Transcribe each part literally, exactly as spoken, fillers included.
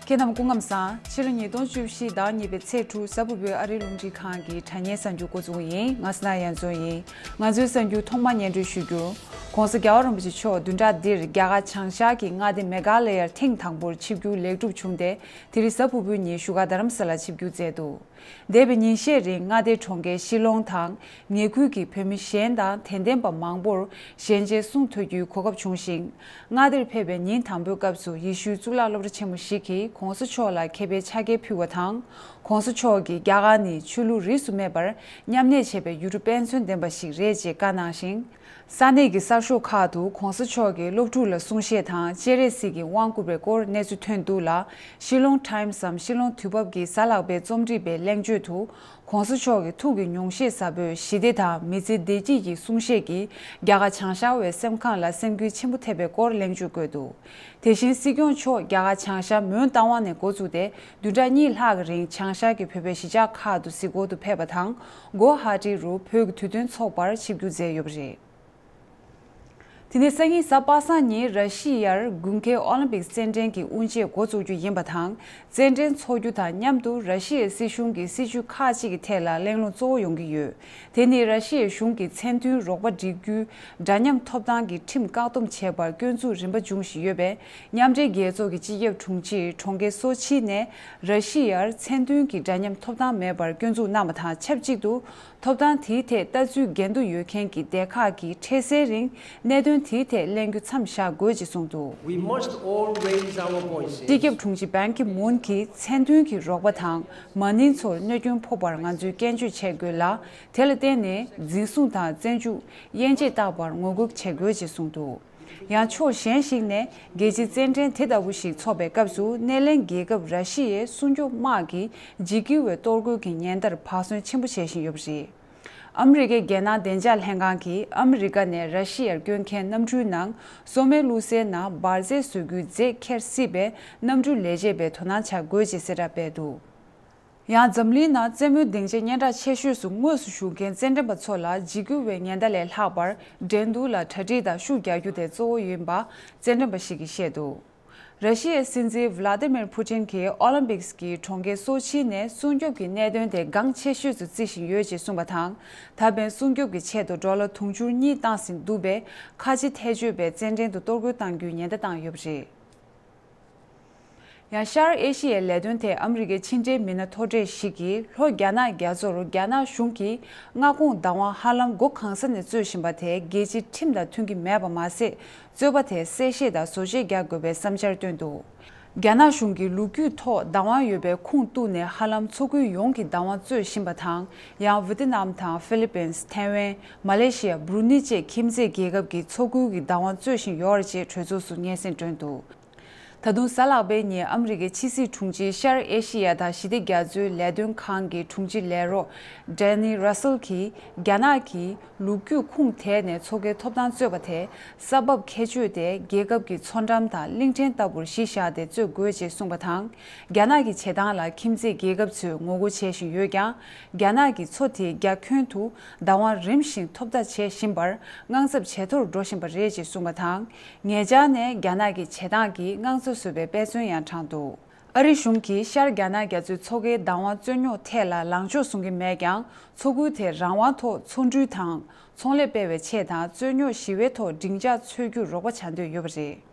ཁྱེད་རྣམས་སྐུ་ཁམས་བཟང་། ཕྱི་ལོ་ཉིས་སྟོང་བཅུ་བཞི་ཟླ་གཉིས་པའི་ཚེས་དྲུག་གཟའ་ཕུར་བུའི་ཨ་རིའི་རླུང་འཕྲིན་ཁང་གི་དྲ་བརྙན་གསར་འགྱུར་འགོ་འཛུགས་ཡིན། ང་སི་ན་ཡ་མཚོ་ཡིན། ང་ཚོའི་གསར་འགྱུར་ཐོག་མར་སྙན་སྒྲོན་ཞུ་རྒྱུར། ྋགོང་ས་༧རྒྱལ་བ་རིན་པོ་ཆེ་མཆོག་བདུན་ཕྲག་འདིར་རྒྱ་གར་བྱང་ཤར་གྱི་མངའ་སྡེ་མེ་གྷ་ལ་ཡར་ཐེངས་དང་པོར་ཆིབས་བསྒྱུར་ལེགས་གྲུབ་བྱུང་སྟེ། དེ་རིང་གཟའ་ཕུར་བུའི་ཉིན་བཞུགས་སྒར་རྡ་རམ་ས་ལར་ཆིབས་བསྒྱུར་མཛད་འདུག་འདས་པའི་ཉིན་ཤས་རིང་མངའ་སྡེའི་གྲོང་ཁྱེར་ཤི་ལོང་དང་། ཉེ་ཁུལ་གྱི་བོད་མི་གཞན་དང་དད་ལྡན་པ་མང་པོར་ཞལ་མཇལ་གསུང་ཐོས་རྒྱུའི་གོ་སྐབས་བྱུང་ཞིང་། མངའ་སྡེར་ཕེབས་པའི་ཉིན་དང་པོའི་སྐབས་སུ་ཡེ་ཤུའི་གཙུག་ལག་སློབ་གྲྭ་ཆེན་མོ་ཞིག་གིས་ྋགོང་ས་མཆོག་ལ་མཁས་པའི་ཕྱག་འཁྱེར་ཕུལ་བ་དང་། ྋགོང་ས་མཆོག་གིས་རྒྱ་གར་ནི་ཆོས་ལུགས་རིས་སུ་མེད་པར་མཉམ་གནས་བྱེད་པའི་ཡུལ་གྲུ་དཔེ་མཚོན་ལྡན་པ་ཞིག་རེད་ཅེས་བཀའ་གནང་ཞིང་། ས་གནས་ཀྱི་གསར་ཤོག་ཁག་ཏུ་ྋགོང་ས་མཆོག་གིས་སློབ་ཕྲུག་ལ་གསུང་བཤད་དང་སྤྱན་རས་གཟིགས་ཀྱི་དབང་བསྐུར་བའི་སྐོར་གནས་ཚུལ་ཐོན་འདུག་ལ། ཤི་ལོང་ཊའིམ་སམ་ཤི་ལོང་དུས་བབ་ཀྱི་གཟའ་ལྷག་པའི་རྩོམ་སྒྲིག་པའི་གླེང་བརྗོད་དུ། ྋགོང་ས་མཆོག་གི་ཐུགས་ཀྱི་ཉུང་ཤས་ཟབ་པོས་ཞི་བདེ་དང་མི་ཚེ་བདེ་སྐྱིད་ཀྱི་གསུང་བཤད་ཀྱིས་རྒྱ་གར་བྱང་ཤར་བའི་སེམས་ཁམས་ལ་སེམས་འགུལ་ཆེན་པོ་ཐེབས་པའི་སྐོར་གླེང་བརྗོད་བཀོད་འདུག་དེ་བཞིན་སྲིད་སྐྱོང་མཆོག་རྒྱ་གར་བྱང་ཤར་མོན་རྟ་དབང་ནས་འགོ་བཙུགས་ཏེ། བདུན་ཕྲག་གཉིས་ལྷག་གི་རིང་བྱང་ཤར་གྱི་བོད་པའི་གཞིས་ཆགས་ཁག་ཏུ་གཟིགས་སྐོར་དུ་ཕེབས་པ་དང་། གོ་ཧ་ཊི་རུ་བོད་ཀྱི་དུས་སྟོན་ཚོགས་པར་ཆིབས་བསྒྱུར་མཛད་ཡོད་པ་རེད། དེ་ནས་སང་ཉིན་གཟའ་པ་སངས་ཉིན་ར་ཤི་ཡར་དགུན་ཁའི་ཨོ་ལིམ་པིག་རྩེད་འགྲན་གྱི་དབུ་འབྱེད་འགོ་བཙུགས་རྒྱུ་ཡིན་པ་དང་། རྩེད་འགྲན་འཚོགས་རྒྱུ་དང་མཉམ་དུ་ར་ཤི་ཡའི་སྲིད་གཞུང་གི་སྲིད་བྱུས་ཁག་ཅིག་གི་ཐད་ལ་གླེང་སློང་གཙོ་བོ་ཡོང་གི་ཡོད། དེ་ནི་ར་ཤི་ཡའི་གཞུང་གིས་མཚན་མཐུན་རོགས་པ་སྒྲིག་རྒྱུའི་འདྲ་མཉམ་ཐོབ་ཐང་གི་ཁྲིམས་བཀག་སྡོམ་བྱས་པར་སྐྱོན་འཛུགས་རིམ་པ་འབྱུང་བཞིན་ཡོད་པས། མཉམ་འབྲེལ་རྒྱལ་ཚོགས་ཀྱི་སྤྱི་ཁྱབ་དྲུང་ཆེས་གྲོང་ཁྱེར་སོ་ཆི་ནས་ར་ཤི་ཡར་མཚན་མཐུན་གྱི་འདྲ་མཉམ་ཐོབ་ཐང་མེད་པར་སྐྱོན་འཛུགས་གནང་བ་དང་ཆབས་ཅིག་ཏུ། ཐོབ་ཐང་དེའི་ཐད་ལྟ་ཚུལ་འགལ་འདུ་ཡོད་མཁན་གྱི་སྡེ་ཁག་གིས་འཕྲལ་སེལ་རིང་གནད་དོན་དེའི་ཐད་གླེང་རྒྱུ་མཚམས་བཞག་དགོས་ཅེས་གསུངས་འདུག We must all raise our voices. སྤྱི་ཁྱབ་དྲུང་ཆེ་བན་ཁི་མུན་གྱིས་མཚན་མཐུན་གྱི་རོགས་པ་དང་མ་ནིང་ཚོར་གནོད་སྐྱོན་ཕོག་པར་ང་ཚོས་སྐྱོན་བརྗོད་བྱེད་དགོས་ལ། དེ་ལ་བརྟེན་ནས་འཛིན་བཟུང་དང་བཙོན་འཇུག་དབྱེ་འབྱེད་བརྟག་པར་ངོ་རྒོལ་བྱེད་དགོས་ཅེས་གསུངས་འདུག་ཡང་ཕྱོགས་གཞན་ཞིག་ནས་རྒྱལ་སྤྱིའི་རྩེད་འགྲན་དེ་ལྟ་བུ་ཞིག་འཚོགས་པའི་སྐབས་སུ་སྣེ་ལེན་རྒྱལ་ཁབ་ར་ཤི་ཡའི་སྲུང་སྐྱོབ་དམག་གིས་འཇིགས་སྐུལ་བའི་གཏོར་རྒོལ་གྱི་ཉེན་བརྡར་བག་ཟོན་ཆེན་པོ་བྱེད་བཞིན་ཡོད་པ་རེད། ཨ་མི་རི་ཀའི་རྒྱལ་ནང་བདེ་འཇགས་ལྷན་ཁང་གིས་ཨ་མི་རི་ཀ་ནས་ར་ཤི་ཡར་སྐྱོད་མཁན་གནམ་གྲུའི་ནང་སོ་མའི་བླུགས་སའི་ནང་འབར་རྫས་བཟོ་རྒྱུའི་རྫས་འཁྱེར་སྲིད་པའི་གནམ་གྲུ་ལས་བྱེད་པའི་དོ་སྣང་བྱ་དགོས་ཅེས་གསལ་བསྒྲགས་སྤེལ་འདུག་ཡང་འཛམ་གླིང་ནང་རྩེད་མོའི་སྡིངས་ཆ་སྙན་གྲགས་ཆེ་ཤོས་སུ་དངོས་སུ་ཞུགས་མཁན་རྩེད་འགྲན་པ་ཚོ་ལ་འཇིགས་སྐུལ་བའི་ཉེན་བརྡ་ལས་ལྷག་པར་འགྲན་བསྡུར་ལ་གྲ་སྒྲིག་དང་ཤུགས་རྒྱག་རྒྱུ་དེ་གཙོ་བོ་ཡིན་པ་རྩེད་འགྲན་པ་ཞིག་གིས་བཤད་འདུག་ར་ཤི་ཡའི་སྲིད་འཛིན་ཝི་ལ་ཏི་མིར་ཕུ་ཏིན་གྱིས་ཨོ་ལིམ་པིག་སི་གི་གྲོང་ཁྱེར་སོ་ཆི་ནས་སྲུང་སྐྱོབ་ཀྱི་གནད་དོན་དེ་འགངས་ཆེ་ཤོས་སུ་བརྩི་བཞིན་ཡོད་ཅེས་གསུངས་པ་དང་། ད་ཕན་སྲུང་སྐྱོབ་ཀྱི་ཆེད་དུ་ཌོ་ལར་དུང་ཕྱུར་གཉིས་བཏང་ཟིན་འདུག་པས། ཁ་ཆེ་ཐལ་སྤྱོད་པའི་རྩེད་འགྲན་དུ་གཏོར་རྒོལ་གཏང་རྒྱུའི་ཉེན་བརྡ་བཏང་ཡོད་པ་རེད། ཡང་ཤར་ཨེ་ཤི་ཡའི་ལས་དོན་ཐད་ཨ་མི་རི་ཀའི་ཕྱི་འབྲེལ་མི་སྣ་མཐོ་གྲས་ཤིག་གིས་ལྷོ་རྒྱ་ནག་རྒྱ་མཚོར་རྒྱ་ནག་གཞུང་གིས་མངའ་ཁོངས་བདག་དབང་ཧ་ལམ་སྒོ་གང་ས་ནས་རྩོད་བཞིན་པ་དེ་རྒྱལ་སྤྱིའི་ཁྲིམས་དང་མཐུན་གྱི་མེད་པ་མ་ཟད། རྩོད་པ་དེ་གསལ་བཤད་དང་བཟོ་བཅོས་རྒྱག་དགོས་པའི་བསམ་འཆར་བཏོན་འདུག་རྒྱ་ནག་གཞུང་གིས་ལོ་རྒྱུས་ཐོག་བདག་དབང་ཡོད་པའི་ཁུངས་གཏུགས་ནས་ཧ་ལམ་མཚོ་ཁུལ་ཡོངས་ཀྱི་བདག་དབང་རྩོད་བཞིན་པ་དང་། ཡང་ཝི་ཏི་ནམ་དང་ཧྥི་ལི་པིན། ཐའེ་ཝན། མ་ལེ་ཤི་ཡ། སྦྲུ་ནི་བཅས་ཁྱིམ་མཚེས་རྒྱལ་ཁབ་ཀྱི་མཚོ་ཁུལ་གྱི་བདག་དབང་རྩོད་བཞིན་ཡོད་རེད་ཅེས་གྲོས་ཚོགས་སུ་སྙན་སེང་བསྐྲུན་འདུག་ད་དུང་གཟའ་ལྷག་པའི་ཉིན་ཨ་མི་རི་ཀའི་ཕྱི་སྲིད་དྲུང་ཆེས་ཤར་ཨེ་ཤི་ཡ་དང་ཞི་བདེ་རྒྱ་མཚོའི་ལས་དོན་ཁང་གི་དྲུང་ཆེ་ལས་རོགས་ཌེ་ནི་ར་སེལ་གྱིས་རྒྱ་ནག་གིས་ལོ་རྒྱུས་ཁུངས་དེད་ནས་མཚོ་ཁའི་ཐོབ་ཐང་རྩོད་པ་དེ་ས་བབ་ཁྱད་ཆོས་དེ་རྒྱལ་ཁབ་ཀྱི་མཚོ་འགྲམ་དང་གླིང་ཕྲན་ལྟ་བུར་གཞི་བཞག་སྟེ་རྩོད་དགོས་ཅེས་གསུངས་པ་དང་། རྒྱ་ནག་གི་བྱེད་སྟངས་ལ་ཁྱིམ་མཚེས་རྒྱལ་ཁབ་ཚོས་ངོ་རྒོལ་བྱེད་བཞིན་ཡོད་ཀྱང་། རྒྱ་ནག་གིས་མཚོ་དེའི་རྒྱ་ཁྱོན་དུ་བདག་དབང་རིམ་བཞིན་ཐོབ་ཐབས་བྱེད་བཞིན་པར་དངངས་འཚབ་ཇེ་མཐོར་འགྲོ་བཞིན་པ་རེད་ཅེས་གསུངས་པ་དང་། ཉེ་ཆར་ནས་རྒྱ་ནག་གི་བྱེད་སྟངས་ཀྱིས་དངངས་འཚབ་བཟོ་བའི་དཔེ་མཚོན་ཡང་དྲངས་འདུག་ཨ་རིའི་གཞུང་གིས་ཤར་རྒྱ་ནག་རྒྱ་མཚོའི་མཚོ་ཁའི་བདག་དབང་རྩོད་རྙོག་ཐད་ལ་ལངས་ཕྱོགས་བཟུང་གི་མེད་ཀྱང་། མཚོ་ཁུལ་དེ་རང་དབང་ཐོག་མཚོ་འགྲུལ་དང་ཚོང་ལས་སྤེལ་བའི་ཆེད་དང་། རྩོད་རྙོག་ཞི་བའི་ཐོག་འགྲིག་འཇགས་འཚོལ་རྒྱུར་རོགས་པ་བྱ་འདོད་ཡོད་པ་རེད།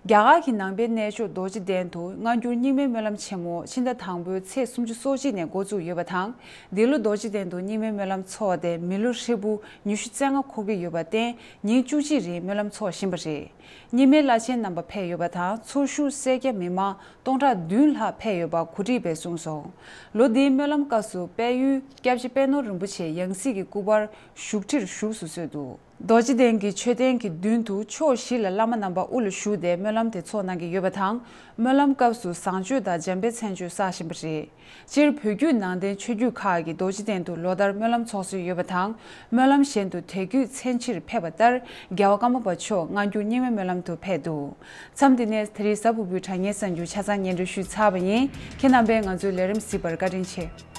རྒྱ་གར་གྱི་ནང་པའི་གནས་མཆོག་རྡོ་རྗེ་གདན་དུ་སྔ་འགྱུར་རྙིང་མའི་སྨོན་ལམ་ཆེན་མོ་ཕྱི་ཟླ་དང་པོའི་ཚེས་སུམ་ཅུ་སོ་གཅིག་ནས་འགོ་བཙུགས་ཡོད་པ་དང་། འདི་ལོ་རྡོ་རྗེ་གདན་དུ་རྙིང་མའི་སྨོན་ལམ་འཚོགས་ཏེ་མི་ལོ་ཧྲིལ་པོ་ཉི་ཤུ་རྩ་ལྔ་འཁོར་གྱི་ཡོད་པར་བརྟེན། ཉིན་བཅུ་གཅིག་རིང་སྨོན་ལམ་འཚོགས་བཞིན་པ་རེད། རྙིང་མའི་བླ་ཆེན་རྣམ་པ་ཕེབས་ཡོད་པ་དང་། ཚོགས་ཞུགས་སེར་སྐྱ་མི་མང་སྟོང་ཕྲག་བདུན་ལྷག་ཕེབས་ཡོད་པ་གོ་སྒྲིག་པས་གསུངས་སོང་། ལོ་འདིའི་སྨོན་ལམ་སྐབས་སུ་དཔལ་ཡུལ་སྐྱབས་རྗེ་པད་ནོར་རིན་པོ་ཆེ་ཡང་སྲིད་ཀྱི་སྐུ་པར་བཞུགས་ཁྲིར་བཞུགས་སུ་གསོལ་འདུག་རྡོ་རྗེ་གདན་གྱི་མཆོད་རྟེན་གྱི་མདུན་དུ་ཕྱོགས་བཞི་ལ་བླ་མ་རྣམ་པ་དབུ་ལ་བཞུགས་ཏེ་སྨོན་ལམ་དེ་འཚོགས་གནང་གི་ཡོད་པ་དང་། སྨོན་ལམ་སྐབས་སུ་བཟང་སྤྱོད་དང་འཇམ་དཔལ་མཚན་བརྗོད་བསགས་བཞིན་པ་རེད། སྤྱིར་བོད་བརྒྱུད་ནང་བསྟན་ཆོས་བརྒྱུད་ཁག་གིས་རྡོ་རྗེ་གདན་དུ་ལོ་ལྟར་སྨོན་ལམ་འཚོགས་སྲོལ་ཡོད་པ་དང་། སྨོན་ལམ་གཞན་དུ་དད་གུས་མཚན་ཕྱིར་ཕེབས་པ་ལྟར་རྒྱལ་བ་ཀརྨ་པ་མཆོག་སྔ་འགྱུར་རྙིང་མའི་སྨོན་ལམ་དུ་ཕེབས་འདུག་མཚམས་འདི་ནས་དེ་རིང་གཟའ་ཕུར་བུའི་དྲ་བརྙན་གསར་འགྱུར་ཆ་ཚང་སྙན་སྒྲོན་ཞུས་ཚར་བ་ཡིན། ཁྱེད་རྣམ་པས་ང་ཚོའི་ལས་རིམ་གཟིགས་པར་བཀའ་དྲིན་ཆེ།